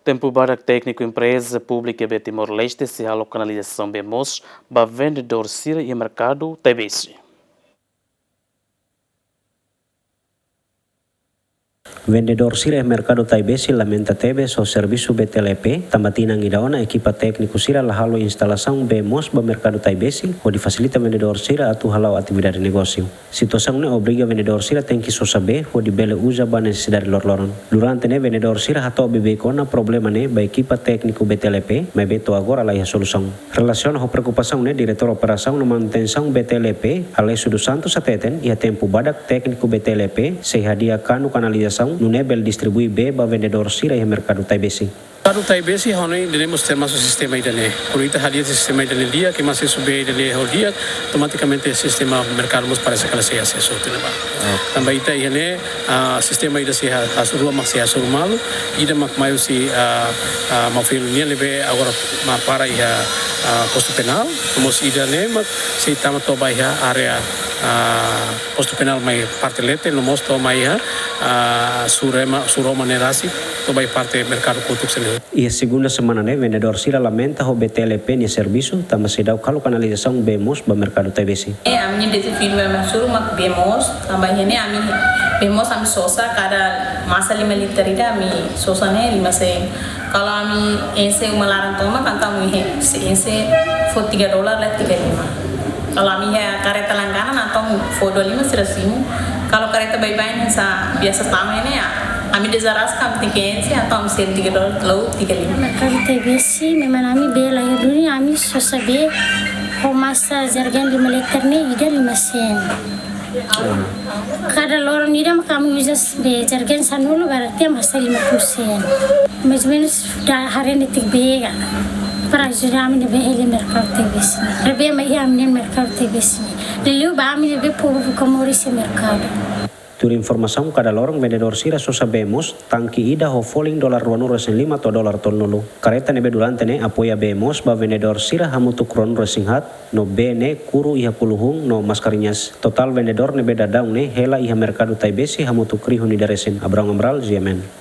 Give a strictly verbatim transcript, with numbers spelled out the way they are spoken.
Tempu badak tékniku empreza públika iha Timor-Leste sei halo kanalizasaun bee moos ba vendedór sira iha merkadu Taibesi. Vendedór sira iha merkadu Taibesi lamenta tebes ho servisu B T L P, tanba tinan ida ona ekipa tékniku sira la halo instalasaun bee moos ba merkadu Taibesi, hodi fasilita vendedór sira atu hala'o atividade negósiu. Situasaun ne'e obriga vendedór sira tenke sosa bee hodi bele uza ba nesesidade loroloron. Durante ne'e vendedór sira hato'o beibeik ona problema ne'e ba ekipa tékniku B T L P, maibé to'o agora la iha solusaun. Relasiona ho preokupasaun ne'e, Diretór Operasaun no Manutensaun B T L P, Alessio dos Santos hateten, iha tempu badak tékniku B T L P sei hadi'a kanu kanalizasaun, nune'e bele distribui bee ba vendedór sira iha merkadu Taibesi. Merkadu Taibesi, ha'u hanoin ida-ne'e mós termasuk sistema ida-ne'e. Kuandu ita hadi'a sistema ida-ne'e di'ak, ke mós sei bee ida-ne'e ho di'ak, automatikamente sistema merkadu mós parese katak sei asesu tiha ona ba. Oke. Tanba ita iha ne'e, ah, sistema ida sei ha-, hasoru, rua mak sei hasoru malu, ida mak mai husi, ah, ah, Maufil nian ne'ebé agora mak para iha, ah, postu penál, no mós ida-ne'e mak sei tama to'o ba iha área, ah, postu penál mai parte leten, no mós to'o mai iha, ah, Surema, Suroma ne'e rasik, to'o ba iha parte merkadu kotuk sira-ne'e. Iha segunda semana ne'e, vendedór sira lamenta ho B T L P nia servisu, tanba seidauk halo kanalizasaun bee moos ba merkadu Taibesi. Eh, ami-nia dezafiu mak hasoru mak bee moos, tanba iha ne'e ami bee moos ami sosa kada masa lima liter ida ami sosa ne'e lima sen. Kalau ami enxe uma laran tomak, entaun ami he-, se enxe fó tiga dolar la tiga lima. Kalau ami iha kareta langganan, entaun fó dua lima sira simu. Kalau kareta baibain hanesan biasa tama ne'e, ami dezaraska, ami tenke enxe, entaun ami selu tiga dolar, la'o tiga lima. Merkadu Taibesi, memang ami bee la iha duni, ami sosa bee ho masa jergen lima liter ne'e ida lima sen. Kada loron ida mak ami uza bee jergen sanulu, berarti ami gasta lima puluh sen. Mais ou menus da haree netik bee ka. Para ajuda ami ne'ebé hela iha merkadu Taibesi. Ne'ebé mai iha ami-nia merkadu Taibesi. Liuliu ba ami ne'ebé povu ka moris iha merkadu. Tuir informasaun, kada loron vendedór sira sosa bee moos tanke ida ho folin dolar ruanulu-resin-lima to'o dolar tolunulu. Kareta ne'ebé durante ne'e apoia bee moos ba vendedór sira hamutuk ruanulu-resin-haat, no bee ne'e kuru iha kuluhun no maskariñas. Totál vendedór ne'ebé daudaun ne'e hela iha merkadu Taibesi hamutuk rihun ida resin. Abrão Amaral, G M N.